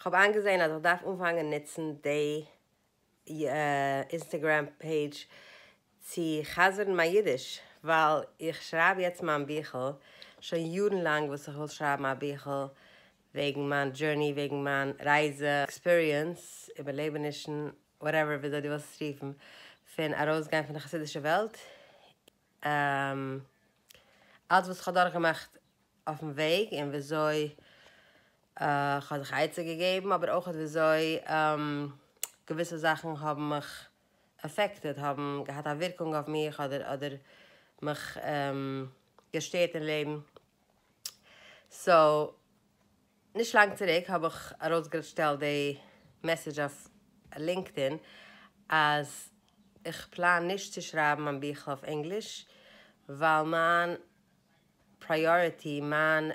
כ'האב איינגעזען אז איך דארף אנפאנגען נוצן די אינסטעגרעם פעידזש צו חזר'ן מיין אידיש, ווייל איך שרייב יעצט מיין ביכל, שוין יארן לאנג וואס איך וויל שרייבן א ביכל וועגן מיין דזשורני, וועגן מיין רייזע, עקספיריענס, איבערלעבענישן, וואטעווער וויאזוי דו ווילסט עס רופן, פון ארויסגיין פון די חסידישע וועלט, אלץ וואס כ'האב דורכגעמאכט אויפן וועג און וויאזוי כ'האב זיך עצה געגעבן, אבער אויך וויאזוי געוויסע זאכן האבן מיך עפעקטעד, האבן געהאט א ווירקונג אויף מיך אדער אדער מיך געשטערט אין לעבן. סאו, נישט לאנג צוריק האב איך ארויסגעשטעלט די מעסעדזש אויף לינקדאין אז איך פלאן נישט צו שרייבן מיין ביכל אויף ענגליש ווייל מיין פריאריטי, מיין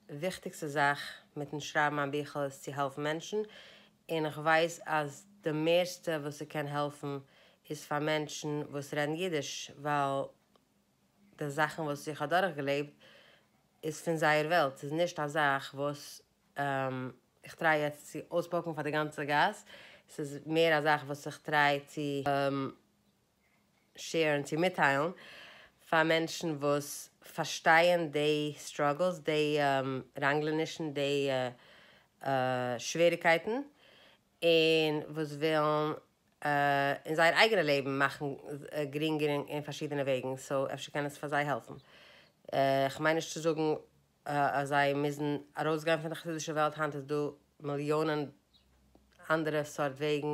וויכטיגסטע זאך מיטן שרייבן מיין ביכל איז צו העלפן מענטשן, און איך ווייס אז די מערסטע וואס ס'קען העלפן איז פאר מענטשן וואס רעדן אידיש ווייל די זאכן וואס איך האב דורכגעלעבט איז פון זייער וועלט, ס'איז נישט א זאך וואס איך טריי יעצט צו אויספאוקן פאר די גאנצע גאס, ס'איז מער א זאך וואס איך טריי צו שעירן, צו מיטטיילן פאר מענטשן וואס פארשטייען די סטראגלס, די ראנגלענישן, די שוועריקייטן, און וואס ווילן אין זייער אייגענע לעבן מאכן גרינגער אין פארשידענע וועגן, סאו אפשר קען עס פאר זיי העלפן. כ'מיין נישט צו זאגן אז זיי מוזן ארויסגיין פון די חסידישע וועלט, היינט איז דא מיליאנען אנדערע סארט וועגן,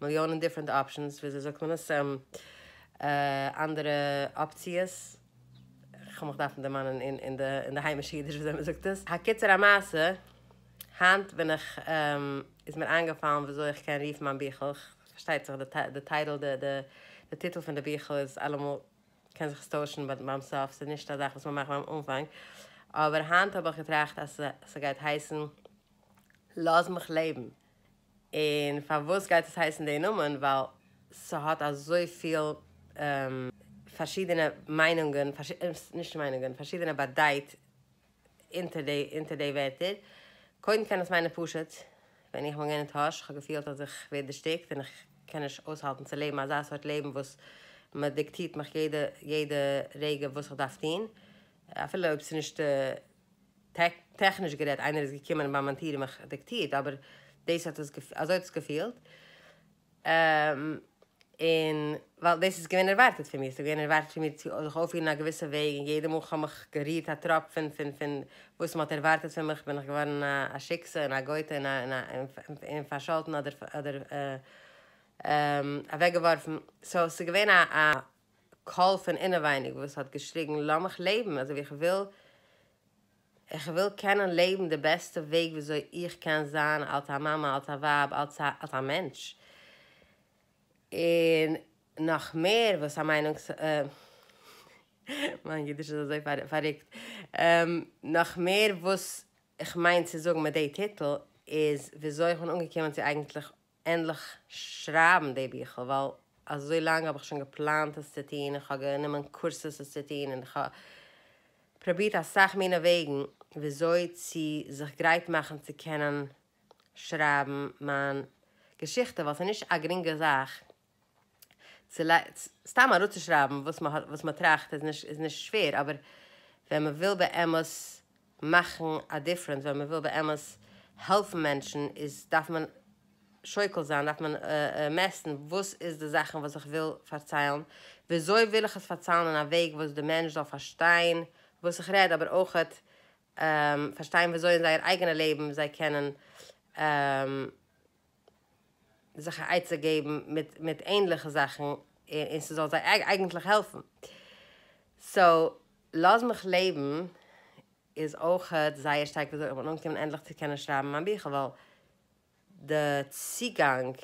מיליאנען דיפרענט אפשענס, וויאזוי זאגט מען עס? אנדערע אפציעס, כ'וועל מיך דארפן דערמאנען אין די היימישע אידיש וויאזוי מ'זאגט עס. הקיצור המעשה, היינט בין איך, איז מיר איינגעפאלן וויאזוי איך קען רופן מיין ביכל, פארשטייט זיך די טייטל, די טיטל פון די ביכל איז אלעמאל, קען זיך עס טוישן ביים סוף, ס'איז נישט א זאך וואס מ'מאכט ביים אנפאנג, אבער היינט האב איך געטראכט אז ס'גייט הייסן לאז מיך לעבן, און פארוואס גייט עס הייסן די נאמען, ווייל ס'האט אזויפיל פארשידענע מיינונגען, נישט מיינונגען, פארשידענע באדייט אונטער די אונטער די ווערטער. קודם קען עס מיינען פשוט, ווען איך בין געווען אין טאהש, איך האב געפילט אז איך ווער דערשטיקט און איך קען נישט אויסהאלטן צו לעבן אזא סארט לעבן וואס מען דיקטירט מיך יעדע יעדע רגע וואס איך דארף טון, אפילו אויב ס'איז נישט טעכניש גערעדט איינער איז געקומען ביי מיין טיר און מיך דיקטירט, אבער דאס האט עס אזוי האט עס געפילט. און ווייל דאס איז געווען ערווארטעט פון מיר, ס'איז געווען ערווארטעט פון מיר צו זיך אויפפירן א געוויסע וועג, און יעדע מאל כ'האב מיך גערירט א טראפ פון פון פון וואס מ'האט ערווארטעט פון מיך בין איך געווארן א שיקסע און א גויטע און א און פארשאלטן אדער אדער אוועקגעווארפן, סאו ס'איז געווען א א קול פון אינעווייניג וואס האט געשריגן לאמיך לעבן אזוי ווי איך וויל, איך וויל קענען לעבן די בעסטע וועג וויאזוי איך קען זיין אלס א מאמע, אלס א ווייב, אלס א אלס א מענטש. און נאך מער וואס א מיינונג, מיין אידיש איז אזוי פארריקט, נאך מער וואס איך מיין צו זאגן מיט די טיטל איז וויאזוי איך בין אנגעקומען צו אייגנטליך ענדליך שרייבן די ביכל, ווייל אזוי לאנג האב איך שוין געפלאנט עס צו טון, איך האב גענומען קורסעס עס צו טון, און איך האב פרובירט אסאך מיני וועגן וויאזוי צו זיך גרייט מאכן צו קענען שרייבן מיין געשיכטע, ווייל ס'איז נישט א גרינגע זאך צו סתם אראפצושרייבן וואס מען וואס מען טראכט איז נישט איז נישט שווער, אבער ווען מען וויל באמת מאכן א דיפרענס, ווען מען וויל באמת העלפן מענטשן איז דארף מען שוקל זיין, דארף מען מעסטן וואס איז די זאכן וואס איך וויל פארציילן, וויאזוי וויל איך עס פארציילן אין א וועג וואס די מענטש זאל פארשטיין וואס איך רעד, אבער אויכעט פארשטיין וויאזוי אין זייער אייגענע לעבן זיי קענען זיך א עצה געבן מיט מיט ענליכע זאכן און ס'זאל זיי אייגנטליך העלפן. סאו לאז מיך לעבן איז אויכעט זייער שטארק וויאזוי איך בין אנגעקומען ענדליך צו קענען שרייבן מיין ביכל ווייל די צוגאנג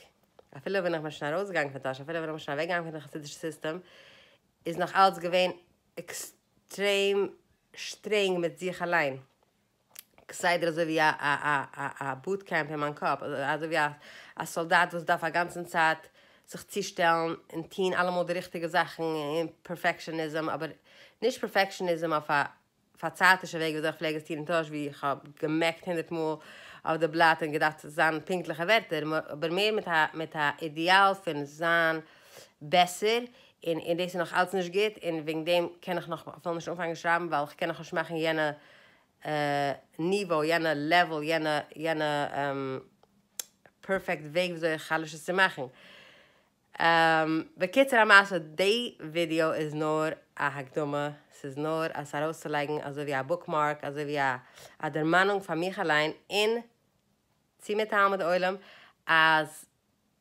אפילו ווען איך בין שוין ארויסגעגאנגען פון טאהש אפילו ווען איך בין שוין אוועקגעגאנגען פון די חסידישע סיסטעם איז נאך אלץ געווען עקסטרעם שטרענג מיט זיך אליין. כסדר אזוי ווי א א א א בוט קעמפ אין מיין קאפ, אזוי ווי א סאלדאט וואס דארף א גאנצן צייט זיך צושטעלן און טון אלעמאל די ריכטיגע זאכן און פערפעקשאניזם, אבער נישט פערפעקשאניזם אויף א פארצייטישע וועג וויאזוי איך פלעג עס טון אין טאהש ווי איך האב געמעקט הונדערט מאל. אויף די בלאט און געדארפט זיין פונקטליכע ווערטער, אבער מער מיט א מיט א אידיאל פון זיין בעסער, און און דאס איז נאך אלץ נישט גוט, און וועגן דעם קען איך נאך אפילו נישט אנפאנגען שרייבן ווייל איך קען נאך נישט מאכן יענע ניווא, יענע לעוועל, יענע יענע פערפעקט וועג וויאזוי איך חלש עס צו מאכן. בקיצור המעשה, די ווידיאו איז נאר א הקדמה, ס'איז נאר עס ארויסצולייגן אזוי ווי א בוקמארק, אזוי ווי א דערמאנונג פאר מיך אליין און צו מיטטיילן מיט די עולם אז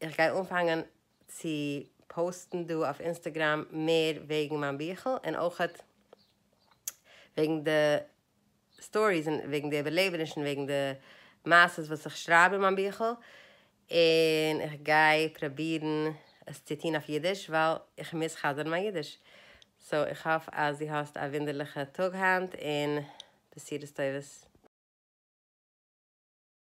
איך גיי אנפאנגען צו פאוסטן דא אויף אינסטעגראם מער וועגן מיין ביכל און אויכעט וועגן די סטאריס און וועגן די איבערלעבענישן וועגן די מעשות וואס איך שרייב אין מיין ביכל, און איך גיי פראבירן עס צו טון אויף אידיש ווייל איך מוז חזר'ן מיין אידיש. סאו איך האף אז דו האסט א וואונדערליכע טאג היינט און בשורות טובות.